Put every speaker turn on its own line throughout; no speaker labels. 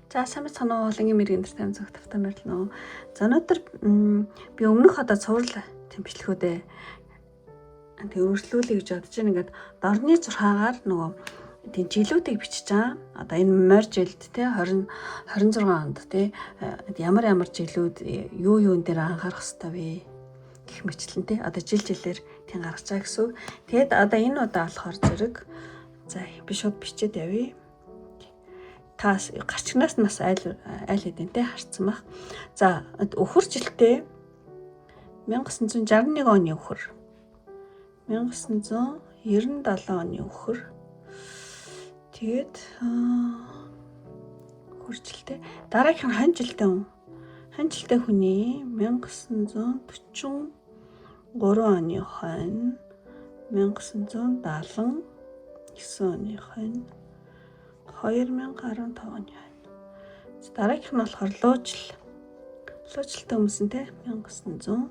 За, сайн байцгаана уу? Олон мэрэгэн дээр тань зөв тавтай морилно. За, өнөөдөр би өмнөх одоо цуврал тэмцлэхүүдээ тэг өргөжлүүлэе гэж бодож байна. Ингээд дорны зурхаагаар нөгөө тийм жилүүдийг бичиж байгаа. Одоо энэ морь жилд те 20 26 онд те ямар ямар жилүүд юу юун дээр анхаарах хэрэгтэй вэ гэх мэтлэн те одоо жил жилээр тийм гаргаж байгаа гэсэн үг. Тэгэд одоо энэ удаа болохоор зэрэг за би шууд бичээд явъя. Та гарчигнаас нь бас айл айл хэдэнтэй харцсан баг. За, өхөр жилтэй 1961 оны өхөр, 1997 оны өхөр. Тэгээд өхөр жилтэй, дараагийнх нь хонь жилтэй хүн. Хонь жилтэй хүний 1943 оны хонь, 1979 оны хонь, 2015 оны хонь. Дараагийнх нь болохоор луужил. Луужилтай хүмүүс нь те 1952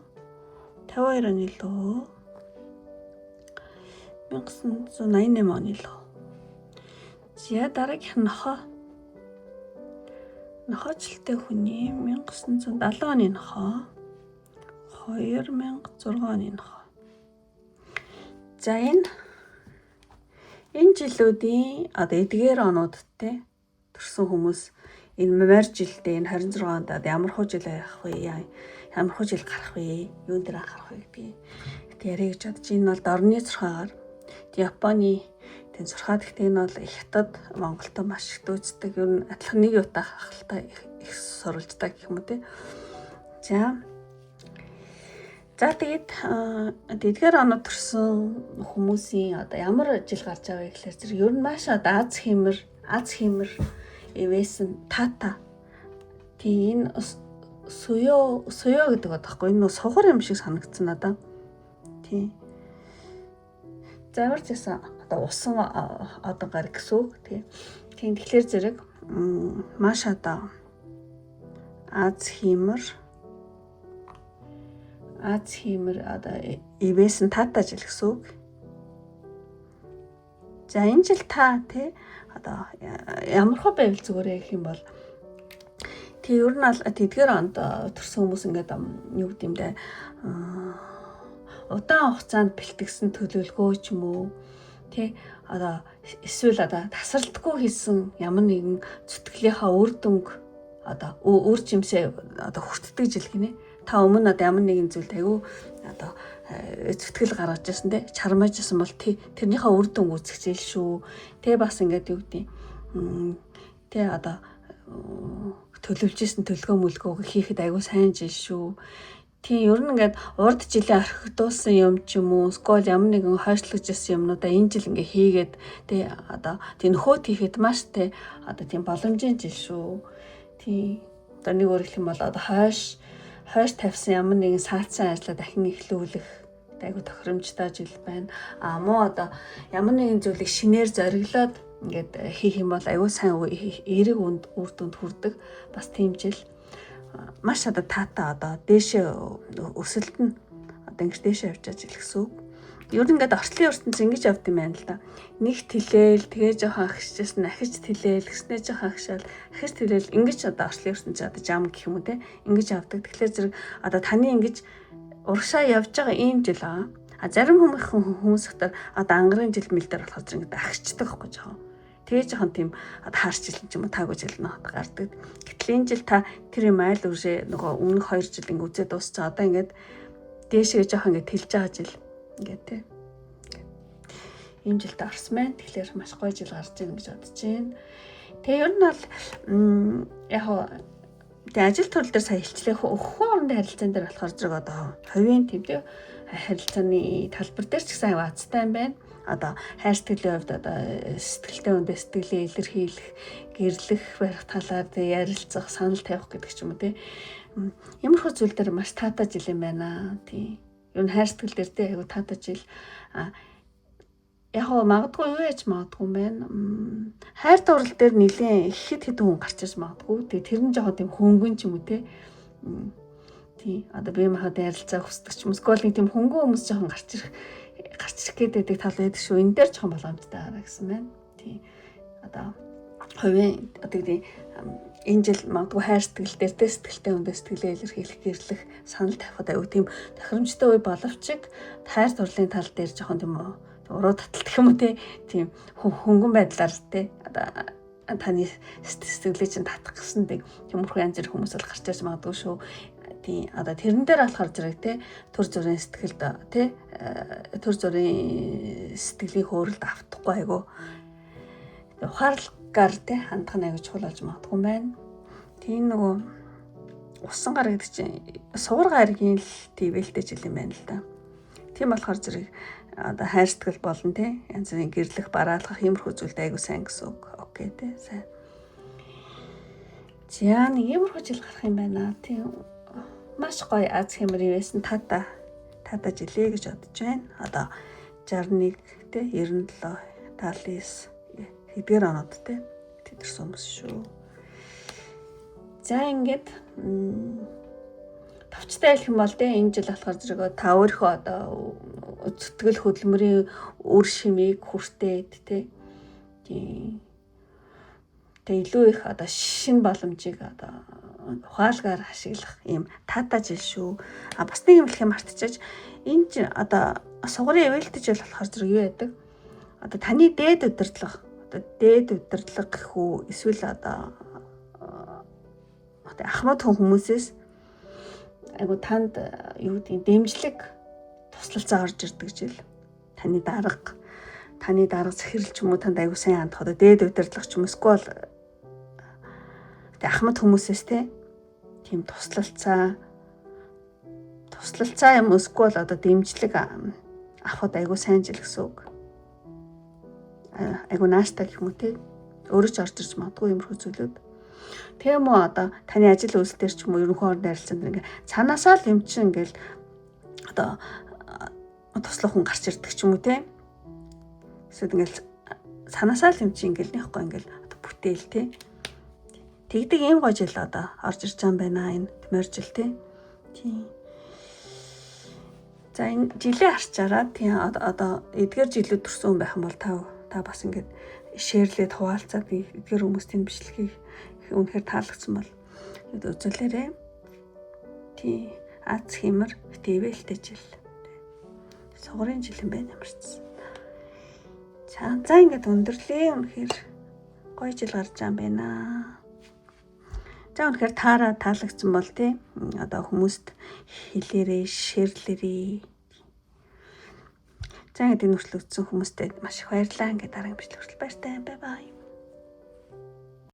оны луу, 1988 оны луу. За, дараагийнх нь нохоо. Нохоочлолтой хүний 1970 оны нохоо, 2006 оны нохоо. За, энэ жилүүдийн одоо эдгээр онууд те төрсэн хүмүүс энэ морь жилдээ, энэ 26 онд ямар хуу жил явах вэ? Ямар хуу жил гарах вэ? Юун дээр анхаарах вэ гэдгийг Тэг яриа гэж бодож, энэ бол дорны зурхаагаар Японы тийм зурхаа. Гэхдээ энэ бол Хятад, Монголд маш их дүүцдэг. Ер нь адилхан нэг юутай хахалтай их сурвалжтай гэх юм уу те. За, тэгээд эдгээр оноод төрсэн хүмүүсийн одоо ямар жил гарч байгаа вэ гэхлээр зэрэг ер нь маш одоо аз хиймэр ивэсэн тата. Тийм, энэ суё суё гэдэг байгаа байхгүй, энэ нөө сугар юм шиг санагдсан надаа. Тийм. За, ямар ч байсан одоо усан одоо гар гэсэн үг тий. Тийм, тэгэхээр зэрэг маш одоо аз хиймэр одоо ивэсэн таатай жил гэсэн үг. За, энэ жил та тий одоо ямар хөө байвал зүгээрээ гэх юм бол тий ер нь ал тэдгээр онд төрсэн хүмүүс ингээд юу гэдэм дээ, удаан хугацаанд бэлтгэсэн төлөвлөгөө ч юм уу тий одоо эсвэл одоо тасралтгүй хийсэн ямар нэгэн зүтгэлийнхаа үр дүнг одоо үр жимсээ одоо хүртдэг жил гинэ. Та өмнө одоо ямар нэгэн зүйлд айгүй одоо зүтгэл гаргаж ирсэн те, чармааж ирсэн бол тэрнийхээ үр дүнг үзэх жил шүү. Тэ, бас ингээд юу гэдэг тэ одоо төлөвлөж исэн төлгөө мөлгөөг хийхэд айгүй сайн жил шүү. Тийм, ер нь ингээд урд жилийн орхигдуулсан юм ч юм уу, эсвэл ямар нэгэн хойшлогж ирсэн юмнуудаа энэ жил ингээ хийгээд тий одоо тийм нөхөөт хийхэд маш тий одоо тийм боломжийн жил шүү. Тийм. Одоо нэг өөр хэлэх юм бол одоо хойш хойш тавьсан ямар нэгэн саадсан ажлаа дахин эхлүүлэх айгу тохиромжтой жил байна. А муу одоо ямар нэгэн зүйлийг шинээр зориглоод ингээд хийх юм бол айгу сайн эерэг үр дүнд хүрдэг бас тийм жил. Маш одоо таатай, одоо дээшээ өсөлт нь одоо ингэж дээшээ явж байгаа жил гэсэн үг. Ер нь ингээд орчлын ертөнц ингэж явд юм байна л да. Нэг тэлээл, тэгээ жоохон ахижсэн, ахиж тэлээл, гэснээ жоохон ахишаал, ахиж тэлээл, ингэж одоо орчлын ертөнц одоо жам гэх юм уу те ингэж явдаг. Тэгэхээр зэрэг одоо таны ингэж урагшаа явж байгаа ийм жил байгаа. А зарим хүмүүс ихтер одоо ангарын жил мэл дээр болохоор зэрэг ингээд ахичдаг байхгүй жоохон. Тэгээ жоохон тийм одоо хаарч жил ч юм уу таагүй жил нь гардаг. Гэтэл энэ жил та тэр юм айл үржээ нөгөө өмнөх 2 жил ингээ үзээ дуусчаа, одоо ингээд дээшээ жоохон ингээд тэлж байгаа жил ингээд тий. Ийм жилд орсон байна. Тэгэхээр маш гоё жил гарч ийн гэж бодож байна. Тэгээ ер нь бол яг хоо тэгээ ажил төрөл дээр сая хэлчлээ. Хүн орондын харилцаан дээр болохоор зэрэг одоо хувийн тийм тий харилцааны талбар дээр ч гэсэн аюу азтай юм байна. Одоо хайр сэтгэлийн хувьд одоо сэтгэлтэй хүндээ сэтгэлээ илэрхийлэх, гэрлэх барих талаар тий ярилцах, санал тавих гэдэг ч юм уу тий. Ямархуу зүйл дээр маш таатай жил юм байна. Тий. Ер нь хайр сэтгэл дээр тий айгу таатай жил. А яг гоо магадгүй юу яаж магадгүй юм байна. Хайр дурлал дээр нилээн хэд хэдэн хүн гарч ирж магадгүй. Тэгээ тэр нь жоохон тийм хөнгөн ч юм уу те. Тий. Одоо бие махбод ярилцаа хүсдэг ч юм уу. Эсвэл нэг тийм хөнгөн хүмүүс жоохон гарч ирэх гээд байдаг тал байдаг шүү. Энэ дээр жоохон боломжтой байгаа гэсэн байна. Тий. Одоо хувийн одоо гэдэг Энэ жил магадгүй хайр сэтгэл дээр те сэтгэлтэй хүндээ сэтгэлээ илэрхийлэх, гэрлэх, санал тавихад аюу тийм тохиромжтой үе боловч хайр дурлалын тал дээр жоохон тийм үү уруу таталт гэх юм уу те тийм хөнгөн байдлаар те одоо таны сэтгэлээ чинь татах гэсэн тиймэрхүү янз бүр хүмүүс бол гарч ирж магадгүй шүү. Тийм одоо тэрэн дээр болохоор зэрэг те төр зүрийн сэтгэлд те төр зүрийн сэтгэлийн хөөрөлд автахгүй айгу ухаалгаар те хандах нь айгу чухал болж магадгүй юм байна. Тийм нөгөө усан гар гэдэг чинь сугар гаргийн л твэлтэй жил юм байна л да. Тийм болохоор зэрэг одоо хайр сэтгэл болно те янз бүрийн гэрлэх, бараалгах иймэрхүү зүйлд айгу сайн гэсэн үг. Окей те сайн. За нэг иймэрхүү жил гарах юм байна. Тийм маш гоё аз хэмрийн байсан тата жилээ гэж бодож байна. Одоо 61 те 97 79 хэдгээр оноод те тэдэрсэн хүмүүс шүү. За ингээд товчтой хэлэх юм бол те энэ жил болохоор зэрэг та өөрийнхөө одоо зүтгэл хөдөлмөрийн үр шимийг хүртээд те тийм тэг илүү их одоо шин боломжийг одоо ухаалгаар ашиглах ийм таатай жил шүү. А бас нэг юм хэлэх юм мартчихаж энэ чинь одоо сугарын ивэлтэй жил болохоор зэрэг юу яадаг? Одоо таны дээд удирдлага одоо дээд удирдлага гэх үү эсвэл одоо ахмад хүн хүмүүсээс айгу танд юу гэдгийг дэмжлэг туслалцаа орж ирдэг жил. Таны дарга захирал ч юм уу танд айгу сайн хандах одоо дээд удирдлага ч юм эсвэл ахмад хүмүүсээс те тийм туслалцаа юм эсвэл одоо дэмжлэг авахд айгу сайн жил гэсэн үг. Айгу нааштай гэх юм уу те өөрөө ч орж ирж магадгүй юмрхүү зүйлүүд. Тийм үү одоо таны ажил үйлс дээр ч юм уу ерөнхий хооронд харилцаанд ингээ цаанаасаа л юм чинь ингээл одоо туслах хүн гарч ирдэг ч юм уу те. Эсвэл ингээл цаанаасаа л юм чинь ингээл нэхгүй ингээл одоо бүтээл те. Тэгдэг ийм гоё жил одоо орж ирж байгаа юм байна энэ морь жил те. Тийм. За энэ жилээ харчаараа тийм одоо эдгээр жилүүд төрсөн хүн байх юм бол та бас ингээд шеэрлээд хуваалцаад эдгээр хүмүүст энэ бичлэгийг үнэхээр таалагдсан бол үзүүлээрэй. Тийм. Аз хэмэр тэвэлтэй жил. Сугарын жил юм байна ямарчсан. За ингээд өндөрлөө. Үнэхээр гоё жил гарч байгаа юм байна. За үнэхээр таараа таалагдсан бол тий одоо хүмүүст хэлээрэй, шеэрлээрэй. За ингээд энэ хүртэл үзсэн хүмүүстээ маш их баярлалаа. Ингээд дараагийн бичлэг хүртэл баяртай. Бай бай.